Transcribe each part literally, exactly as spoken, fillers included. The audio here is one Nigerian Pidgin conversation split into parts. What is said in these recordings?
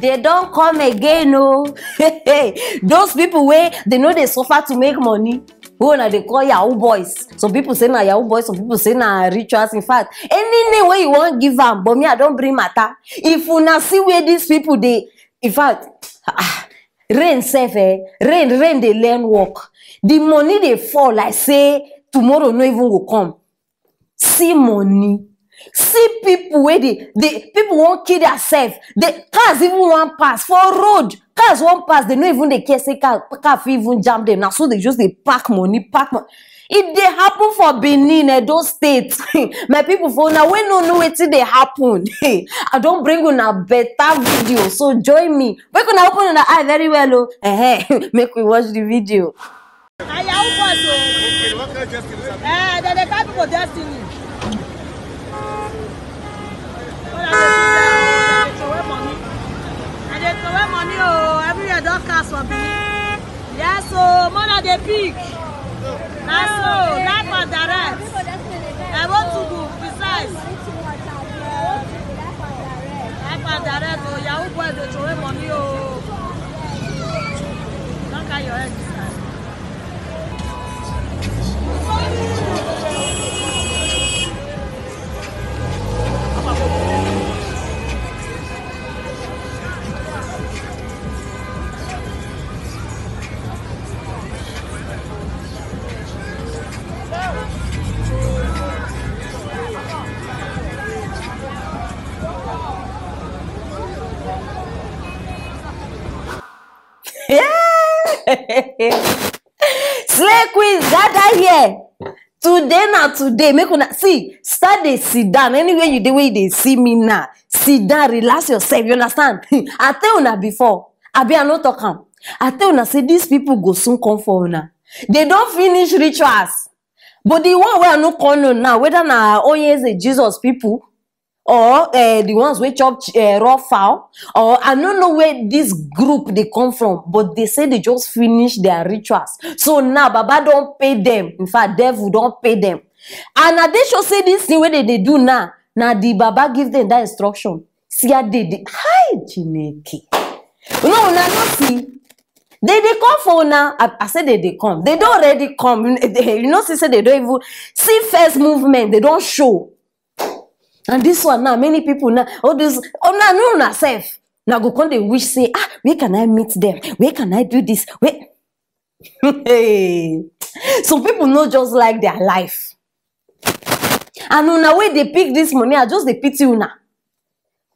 They don't come again, oh. Those people wey they know they suffer to make money. Who na they call Yahoo boys? Some people say na Yahoo boys, some people say na rituals. In fact, any name wey you wan give am, but me, I don bring matter. If una see where these people dey, in fact, ah, rain sef, eh, rain, rain dey learn work. The money dey fall like say tomorrow no even go come. See money. See people wey dey, dey, people wan kill theirself. The cars even wan pass for road. Cars wan pass, they no even dey care say car, car fit even jam them. Na so they just dey pack money, pack money. E dey happen for Benin, Edo State. My people, for una wey no know wetin dey happen, I don bring una better video. So join me. Make una open una eye very well, oh. Ehe, make we watch the video. Na Yahoo boys o. Eh, dem dey carry people destiny. Una dey see dem, dem dey throway money. Dem dey throway money o. Everywhere don cast for Benin. Yes o, mother dey pick. Na so, live and direct. Ebo Tugu, precise. Live and direct o, Yahoo boys dey throway money o. Don't carry your head this time. Slay queens, gather here. Today na today. Make una see, start dey sit down. Anywhere you dey, where you dey see me now, sit down, relax yourself. You understand? I tell una before. Abi I no talk am? I tell una say these people go soon come for una. They don finish rituals. But the one wey I no come know now, whether na Oyeze Jesus people, or eh, the ones wey chop eh, raw fowl, or I no know where this group dey come from, but they say they just finish their rituals. So now Baba don pay them. In fact, devil don pay them. And I dey sure say this thing wey they dey do now, na the Baba give them that instruction. See how they dey, hi, Chineke. No, una no see. They dey come for una. I, I say they dey come. They don already come. You know, see say they don even see first movement. They don show. And this one now, many people now, all this, oh, now, no, una sef. Now go come dey wish say, ah, where can I meet them? Where can I do this? Where? Hey. Some people no just like their life. And una wey dey pick this money, I just dey pity una.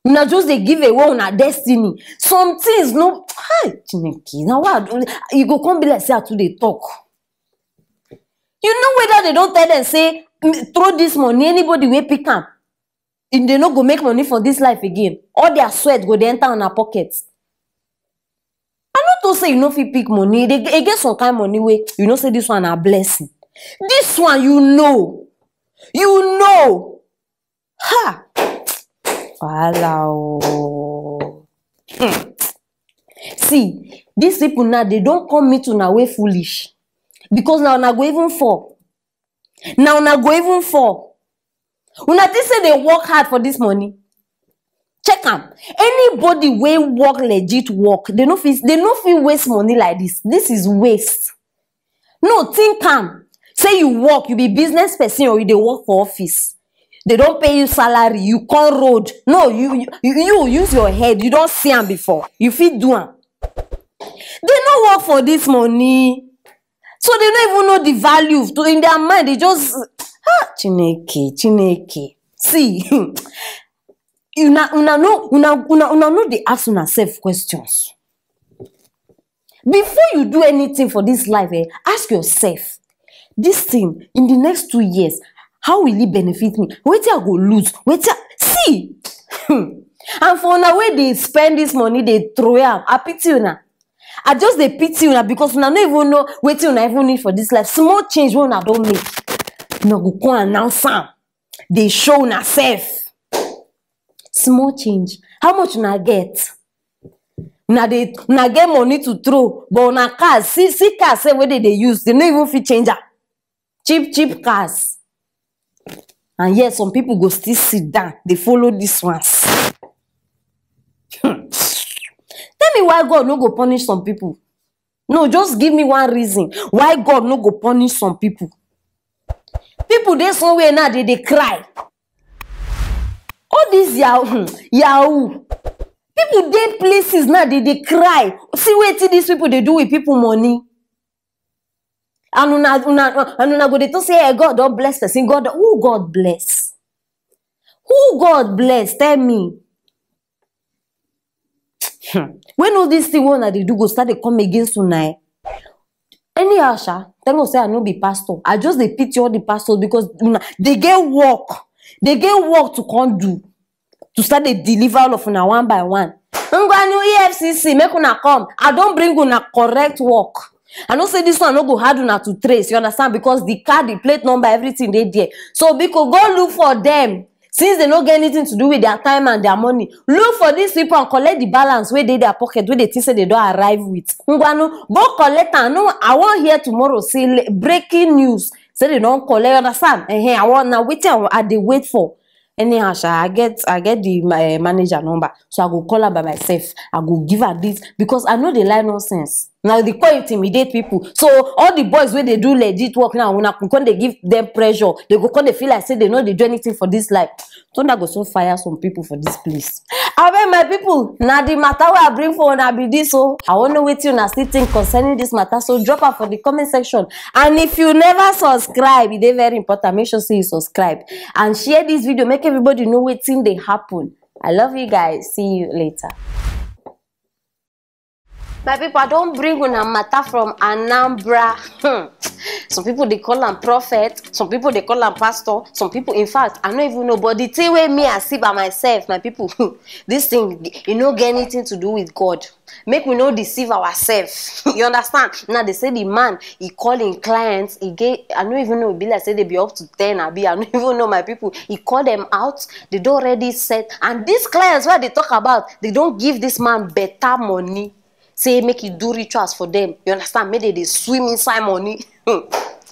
Una just dey give away una destiny. Some things no, hi, Chineke. Now what? You go come be like say I too dey talk. You know whether they don tell them say, "Mm, throw this money, anybody wey pick am, and they no go make money for this life again." All their sweat go dey enter una pocket. I no talk say you no fit pick money. They, e get some kind money wey you know say this one na blessing. This one, you know. You know. Ha! Wahala o. Hmm. See, these people now, they don come meet una wey foolish. Because now una go even fall. Now una go even fall. Una think say they work hard for this money? Check am. Anybody wey work legit work, they no fit, they no fit waste money like this. This is waste. No, think am. Say you work, you be business person or you dey work for office. They don pay you salary, you come road. No, you, you, you, you use your head. You don see am before. You fit do am. They no work for this money. So they no even know the value. To, in their mind, they just, ah, Chineke, Chineke. See, una, una no, una, una, una no dey ask una self questions. Before you do anything for this life, eh, ask yourself, this thing in the next two years, how will it benefit me? Wetin I go lose? Wetin I, see, and for una wey dey spend this money, dey throw am, I pity una. I just dey pity una because una no even know wetin una even need for this life. Small change wey una don make, una go come announce am. Dey show una self. Small change. How much una get? Una dey, una get money to throw, but una cars, see, see cars sef wey they dey use, they no even fit change am. Cheap, cheap cars. And yet some people go still sit down, dey follow these ones. Why God no go punish some people? No, just give me one reason why God no go punish some people. People dey somewhere now, they dey cry. All these yahoo, yahoo. People dey places now, they dey cry. See wetin these people dey do with people money. And una, una, and una go dey talk say, "Hey, God don bless person." God, who God bless? Who God bless? Tell me. When all this thing wey una dey do go start dey come against una, eh? Anyhow, sha, thank God say I no be pastor. I just dey pity all the pastors because una, they get work. They get work to come do. To start dey deliver all of una one by one. Ngwanu E F C C, make una come. I don bring una correct work. I know say this one no go hard una to trace, you understand? Because the card, the plate number, everything dey there. So biko, go look for them. Since they no get anything to do with their time and their money, look for these people and collect the balance wey dey their pocket, wey they think say they don arrive with. Ngwanu, go collect am. No, I wan hear tomorrow say le-, breaking news. Say they don collect, you understand? Ehen, I wan, na wetin I wan, I dey wait for. Anyhow, sha, I get, I get the, my, eh, manager number, so I go call her by myself. I go give her this because I no dey like nonsense. Now they call intimidate people. So all the boys wey dey do legit work now, una come dey give them pressure. They go come dey feel like say they no dey do anything for this life. Thunder go soon fire some people for this place. Abeg, my people, na the matter wey I bring for una be this. So I wan know wetin una still think concerning this matter. So drop am for the comment section. And if you never subscribe, e dey very important. Make sure say you subscribe and share this video. Make everybody know wetin dey happen. I love you guys. See you later. My people, I don bring una matter from Anambra. Hmm. Some people dey call am prophet, some people dey call am pastor, some people, in fact, I no even know. But the thing wey me I see by myself, my people, this thing, e no get anything to do with God. Make we no deceive ourselves. You understand? Now they say the man, he call him clients, he get, I no even know, e be like say they be up to ten, abi, I no even know, my people. He call them out, they don already set, and these clients wey they talk about, they don give this man better money. Say make he do rituals for them. You understand? Make they dey swim inside money. Hmm.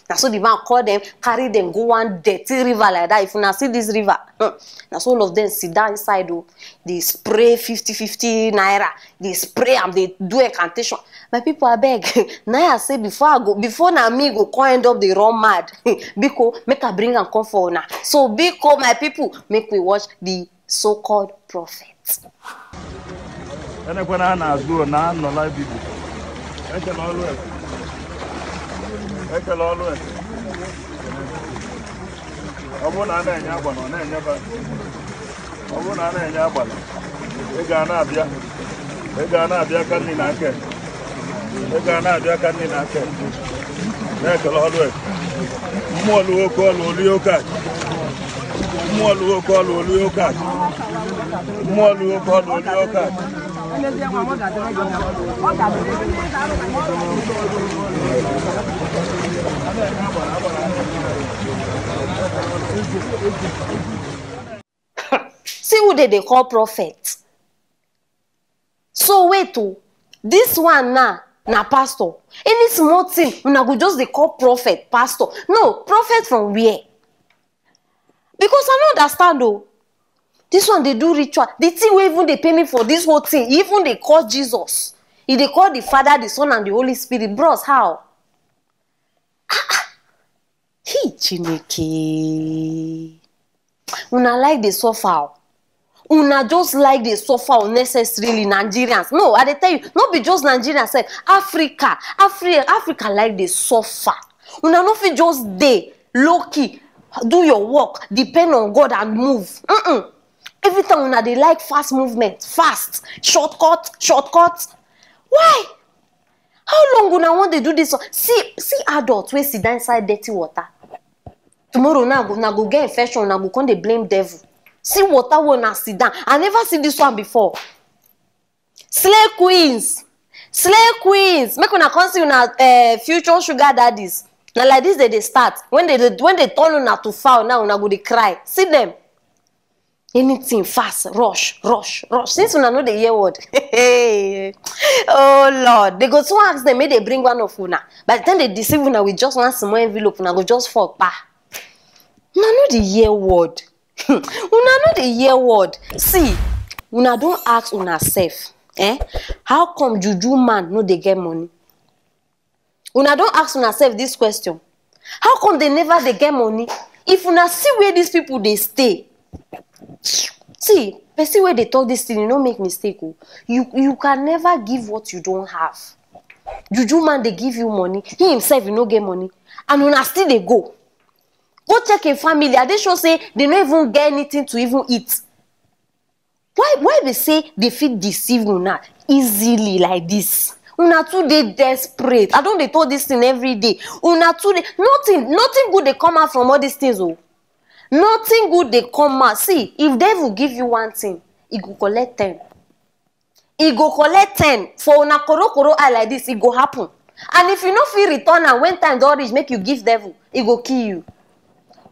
Na so the man call them, carry them go one dirty river like that. If una see this river, hmm, na so all of them sit down inside o. They spray fifty, fifty naira. They spray am, they do incantation. My people, abeg, na I say before I go, before na me go come end up dey run mad. Biko, make I bring am come for una. So biko, my people, make we watch the so-called prophet. Enekwana a na-azụ na anọla bibi. Ekele ọlụ eke. Ekele ọlụ eke. Ọ bụrụ na a na-enye agbala, ọ na-enye ba. Ọ bụrụ na a na-enye agbala, ị ga na-abịa. Ị ga na-abịa ka nri na aka. Ị ga na-abịa ka nri na aka. Na-ekele ọlụ eke. Mmụọ lụọ oke ọlụ, olu ya oke aja. Mmụọ lụọ oke ọlụ, olu ya oke aja. Mmụọ lụọ oke ọlụ, olu ya oke aja. See who they dey call prophet. So wait o, this one now na pastor. Any small thing, una go just dey call prophet, pastor. No, prophet from where? Because I no understand o. This one dey do ritual. The thing wey even dey pay me for this whole thing, e even dey call Jesus. E dey call the Father, the Son, and the Holy Spirit. Bros, how? Hey, Chineke. Una like dey suffer o. Una just like dey suffer unnecessarily, Nigerians. No, I dey tell you, no be just Nigerians sef. Africa, Afri-, Africa like dey suffer. Una no fit just dey low key, do your work, depend on God and move. Mm-mm. Every time una dey like fast movement, fast, shortcut, shortcut. Why? How long una wan dey do this one? See, see adult wey sit down inside dirty water. Tomorrow now, una go get infection, una go come dey blame devil. See water wey una sit down. I never see this one before. Slay queens. Slay queens. Make una come see una, eh, future sugar daddies. Na like this they dey start. When they dey, when they turn una to fowl now, una go dey cry. See them. Anything fast, rush, rush, rush. Since una no dey hear word. Oh Lord, they go soon ask them, make they bring one of una. By the time they deceive una with just one small envelope, una go just fall pa. Una no dey hear word. Una no dey hear word. See, una don ask una sef. Eh? How come juju man no dey get money? Una don ask una sef this question? How come they never dey get money? If una see where these people dey stay, see, person wey dey talk this thing, you no make mistake o. You you can never give what you don't have. Juju man dey give you money, he himself, you no get money, and una still dey go. Go check him family, I dey sure say they no even get anything to even eat. Why why be say they fit deceive una easily like this? Una too dey desperate. I don dey talk this thing every day. Una too dey, nothing nothing good dey come out from all these things o. Nothing good dey come out. See, if devil give you one thing, e go collect ten. E go collect ten for una korokoro eye like this, e go happen. And if you no fit return am when time don reach make you give devil, e go kill you.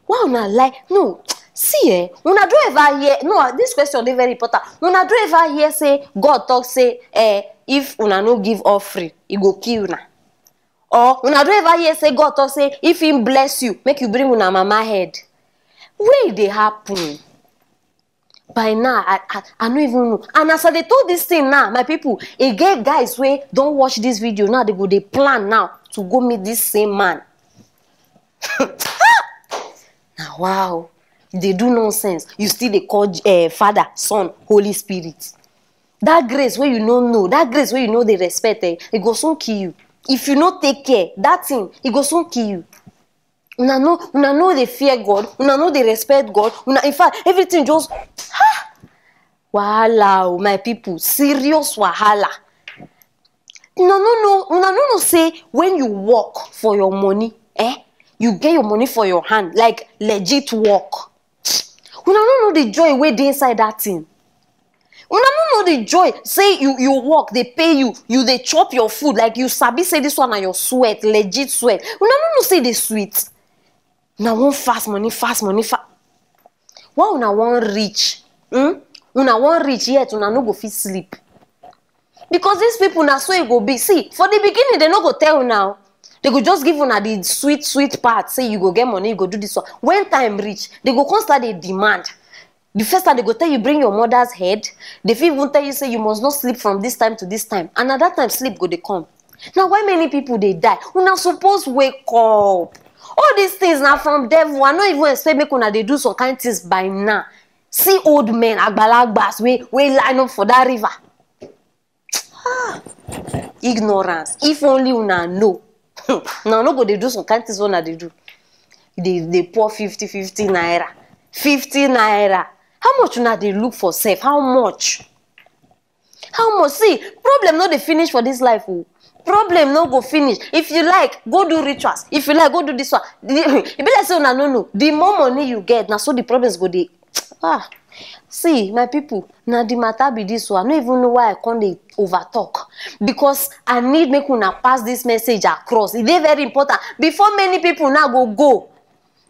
Why una lie? No, see, eh, una don ever hear, no, this question dey very important. Una don ever hear say God talk say, eh, if una no give offering, e go kill una? Or una don ever hear say God talk say if him bless you, make you bring una mama head? Where e dey happen? By now, I, I, I no even know. And as I dey talk this thing now, my people, e get guys wey don watch this video now, they go dey plan now to go meet this same man. Na wow. You dey do nonsense, you still dey call, eh, Father, Son, Holy Spirit. That grace wey you no know, that grace wey you no dey respect, eh, e go soon kill you. If you no take care, that thing, e go soon kill you. Una no una no dey fear God, una no dey respect God, una, in fact, everything just, ha! Wahala o, my people, serious wahala. Una no know una no know say when you work for your money, eh, you get your money for your hand, like, legit work. Una no know the joy wey dey inside that thing. Una no know the joy say you you work, they pay you, you dey chop your food, like, you sabi say this one na your sweat, legit sweat. Una no know say e dey sweet. Una wan fast money, fast money, fast. Why una wan rich? Hmm? Una wan rich yet una no go fit sleep. Because these people, na so e go be. See, for the beginning, they no go tell una o. They go just give una the sweet sweet part, say you go get money, you go do this one. When time reach, they go come start dey demand. The first time, they go tell you, bring your mother's head. They fit even tell you say you must not sleep from this time to this time, and na that time sleep go dey come. Na why many people dey die. Una suppose wake up. All these things na from devil. I no even expect make una dey do some kind things by now. See old men, agbalagbas, wey wey line up for that river. Ah, ignorance. If only una know. Una no go dey do some kind things wey una dey do. Dey dey pour fifty fifty naira. Fifty naira. How much una dey look for sef? How much? How much? See, problem no dey finish for this life o. Problem no go finish. If you like, go do rituals. If you like, go do this one. The, e be like say una no know. The more money you get, na so the problems go dey. Ah, see, my people, na the matter be this o. I no even know why I come dey over talk, because I need make una pass this message across. E dey very important before many people now go go.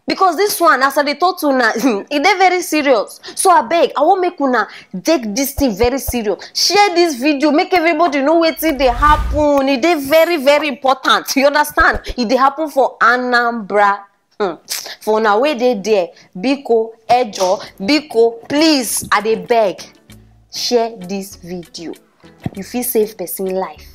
Because this one, as I dey talk to una, e dey very serious. So abeg, I wan make una take this thing very serious. Share this video, make everybody know wetin dey happen. E dey very, very important. You understand? E dey happen for Anambra. Hmm. For una wey dey there, biko, ejo, biko, please, I dey beg, share this video. You fit save person life.